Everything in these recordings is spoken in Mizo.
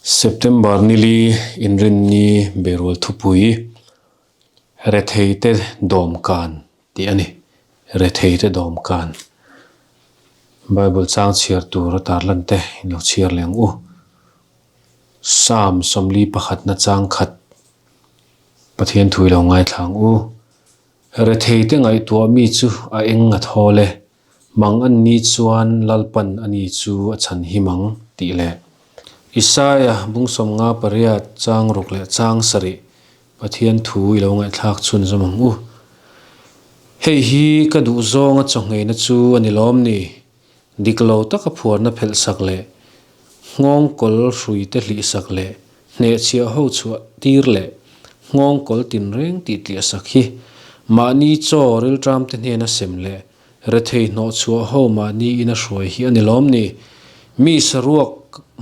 September nili inrinni Berual thupui Retheite dawmkan tih a ni. Retheite dawmkan. Bible chang chhiar tur a tarlan te in lo chhiar leh ang u. Psalm 41 na chang khat Pathian thu i lo ngaithla ang u. Retheite ngaihtuah mi chu a eng a thawl e. Mang an ni chuan Lalpan a ni chu a chhan him ang, tih leh Isaia bung 58 chang ruk leh chang sarih Pathian thu i lo ngaihthlak chhun zawm ang u. Hei hi ka duh zawnga chawngheina chu a ni lawm ni? Dik lo taka phuarna phelh sak leh nghawngkawl hruite hlih sak leh hnehchhiah ho chhuah tir leh nghawngkawl tinreng tih tliah sak hi mahni chaw rilṭamte hnena sem leh Rethei hnawhchhuah ho mahni in a hruai hi a ni lawm ni? Mi saruak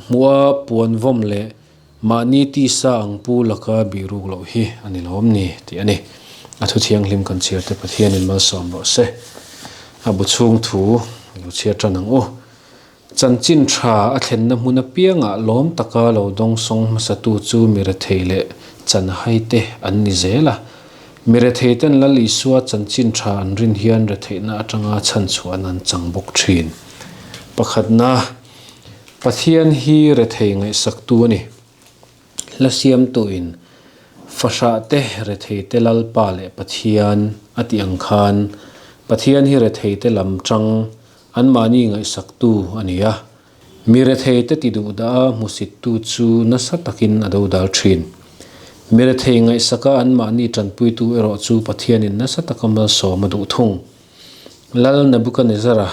hmuha puan vawm leh mahni tisa ang pu laka bihruk loh hi a ni lawm ni? tih a ni. A thu thianghlim kan chhiar te Pathianin malsawm rawh se. A bu chhung thu lo chhiar tan ang u. Chanchin tha a thlenna hmun apiangah lawm taka lo dawngsawng hmasatu chu mi rethei leh chanhaite an ni zel a. Mi retheiten Lal Isua chanchin tha an rin hian retheihna atanga chhanchhuahna an chang bawk thin. Pakhatna, Pathian hi rethei ngaihsaktu a ni. Hla siamtuin fahrahte retheite Lalpa leh Pathian a tih ang khan Pathian hi retheite lam tang Anmahni ngaihsaktu a ni a, mi retheite ti duh dah a hmusittu chu nasa takin a dodal thin. Mi rethei ngaihsaka anmahni tanpuitu erawh chu Pathianin nasa taka malsawm a duh thung. Lal Nebukanezzara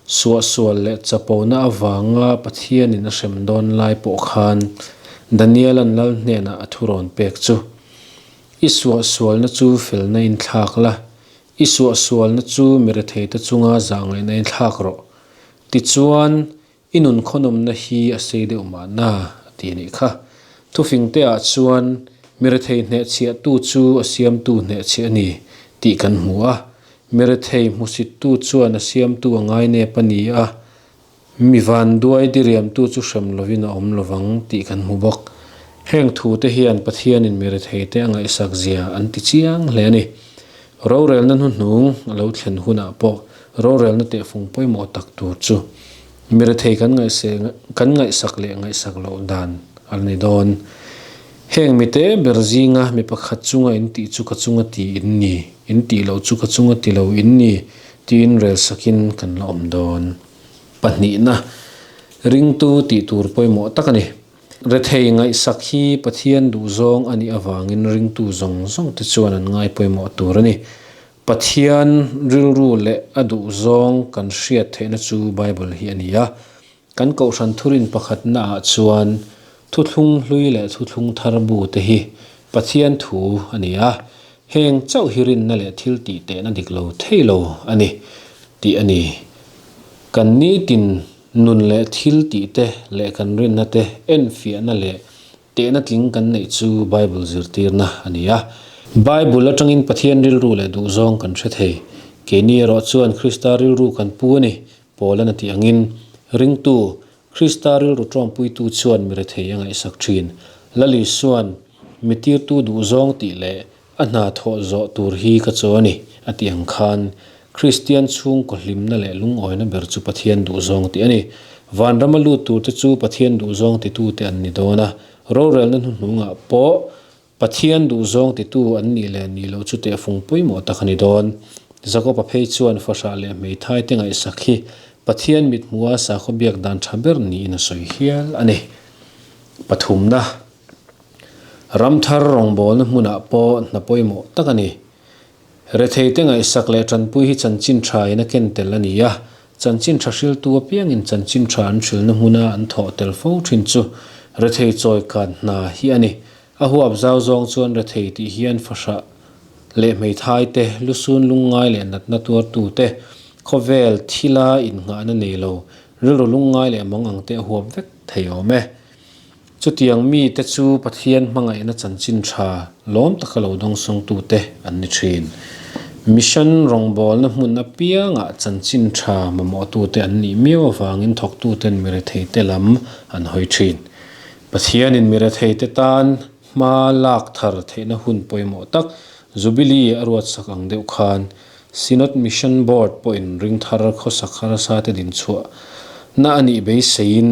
suahsual leh chapona avanga Pathianin a hrem dawn lai pawh khan Daniela'n lal hnenah a thurawn pek chu, I suahsualna chu felna in thlak la, I suahsualna chu mi retheite chunga zahngaihna in thlak rawh. Tichuan, i nun khawnawmna hi a sei deuh mahna, a ti a nih kha. Thufingte ah chuan, mi rethei hnehchhiahtu chu a siamtu hnehchhiah a ni tih kan hmu a. Mi rethei hmusittu chuan a siamtu a ngainep a ni a. Mi vanduai diriamtu chu hrem lovin a awm lovang tih kan hmu bawk. Heng thute hian Pathianin mi retheite a ngaihsak zia an ti chiang hle a ni. Rorelna hnuhnung a lo thlen hunah pawh rorelna tehfung pawimawh tak tur chu mi rethei kan kan ngaihsak leh ngaihsak loh dan a la ni dawn. Heng mite ber zinga mi pakhat chunga in tih chu ka chunga ti in ni, in tih loh chu ka chunga ti lo in ni tiin relsakin kan la awm dawn. Pahnihna, ringtu tih tur pawimawh tak a ni. Rethei ngaihsak hi Pathian duhzawng a nih avangin ringtu zawng zawng te chuan an ngai pawimawh tur a ni. Pathian rilru leh a duhzawng kan hriat theihna chu Bible hi a ni a. Kan kohhran thurin pakhatna ah chuan thuthlung hlui leh thuthlung thar bu te hi Pathian thu a ni a, heng chauh hi rinna leh thil tih tehna dik lo thei lo a ni tih a ni. Kan nitin nun leh thil tih te leh kan rinna te enfiahna leh Tehna tling kan neih chu Bible zirtirna a ni a. Bible atangin Pathian rilru leh duhzawng kan hre thei. Keini erawh chuan Krista rilru kan pu a ni, Paula'n a tih angin, Ringtu, Krista rilru tawmpuitu chuan mi rethei a ngaihsak thin. Lal Isua'n, Mi tirtu duhzawng tih leh A hna thawh zawh tur hi ka chaw a ni, a tih ang khan, Kristian chhungkaw hlimna leh lungawina ber chu Pathian duhzawng tih a ni. Vanrama lut turte chu Pathian duhzawng titute an ni dawn a, rorelna hnuhnungah pawh Pathian duhzawng titu an nih leh nih loh chu tehfung pawimawh tak a ni dawn. Jakob-a phei chuan fahrah leh hmeithai te ngaihsak hi Pathian mithmuha sakhaw biak dan tha ber niin a sawi hial a ni. Pathumna. Ramthar rawngbawlna hmunah pawh hna pawimawh tak a ni. Retheite ngaihsak leh tanpui hi chanchin tha in a ken tel a ni a, chanchin tha hriltu apiangin chanchin tha an hrilna hmuna an thawh tel fo thin chu rethei chawikan hna hi a ni. A huap zau zawng chuan rethei tih hian fahrah leh hmeithai te, lusun lungngai leh natna tuartu te, khawvel thila innghahna nei lo, rilru lungngai leh mang ang te a huap vek thei awm e. Chutiang mite chu Pathian hmangaihna chanchin tha lawm taka lo dawngsawngtute an ni thin. Mission rawngbawlna hmun apiangah chanchin tha mamawhtute an nih miau avangin thawktuten mi retheite lam an hawi thin. Pathianin mi retheite tan hma lak thar theihna hun pawimawh tak Jubilee a ruatsak ang deuh khan Synod Mission Board pawhin ringthar khawsak harsa te dinchhuah na a nih beiseiin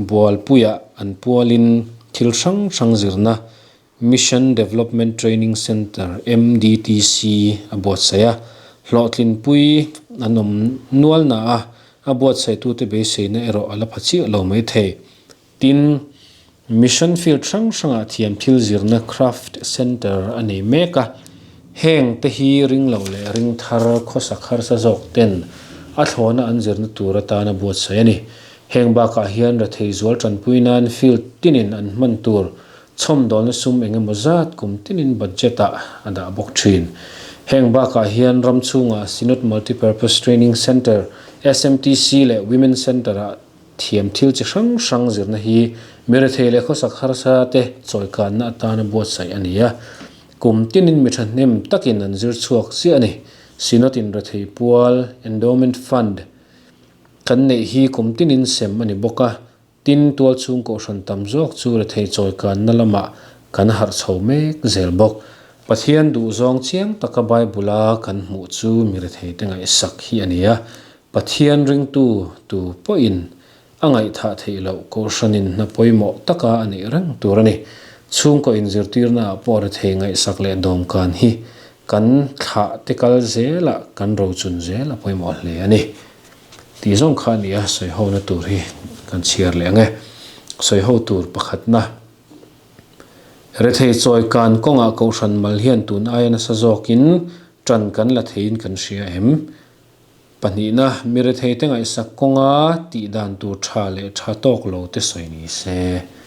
Bualpuiah an pualin thil hrang hrang zirna Mission Development Training Centre, MDTC, a buatsaih a, hlawhtlinpui an awm nual na a, a buatsaihtute beiseina erawh a la pha chiah lo mai thei. Tin, Mission Field hrang hrangah thiam thil zirna Craft Centre a nei mek a, heng te hi ring lo leh ring thar khawsak harsa zawk ten a thlawhna an zirna tur atana buatsaih a ni. Heng bakah hian rethei zual tanpui nan field tinin an hman tur Chhawmdawlna sum eng emaw zat kum tinin budget-ah a dah bawk thin. Heng bakah hian ram chhungah Synod Multipurpose Training Centre, SMTC, leh Women Centre-ah thiam thil chi hrang hrang zirna hi mirethei leh khawsak harsa te chawikanna atana buatsaih a ni a. Kum tinin mi thahnem takin an zir chhuak chiah a ni. Synod in rethei pual, Endowment Fund, kan neih hi kum tinin sem a ni bawk a. Tin, tualchhung kohhran tam zawk chu rethei chawikanna lamah kan harh chho mek zel bawk. Pathian duhzawng chiang taka Bible-a kan hmuh chu mi retheite ngaihsak hi a ni a. Pathian ringtu tu pawhin a ngaihthah theih loh kohhranin hna pawimawh taka a neih reng tur a ni. Chhungkaw inzirtirnaah pawh rethei ngaihsak leh dawmkan hi kan thlah te kal zelah kan rochun zel a pawimawh hle a ni. Tih zawng kha a ni a, sawihona tur hi kan chhiar leh ang e. Sawiho tur pakhatna, Rethei chawi kan kawngah Kohhran mal hian tun aia nasa zawkin ṭan kan la theiin kan hria em? Pahnihna, Mi retheite ngaihsak kawnga tih dan tur ṭha leh ṭha tawk lo te sawi ni se.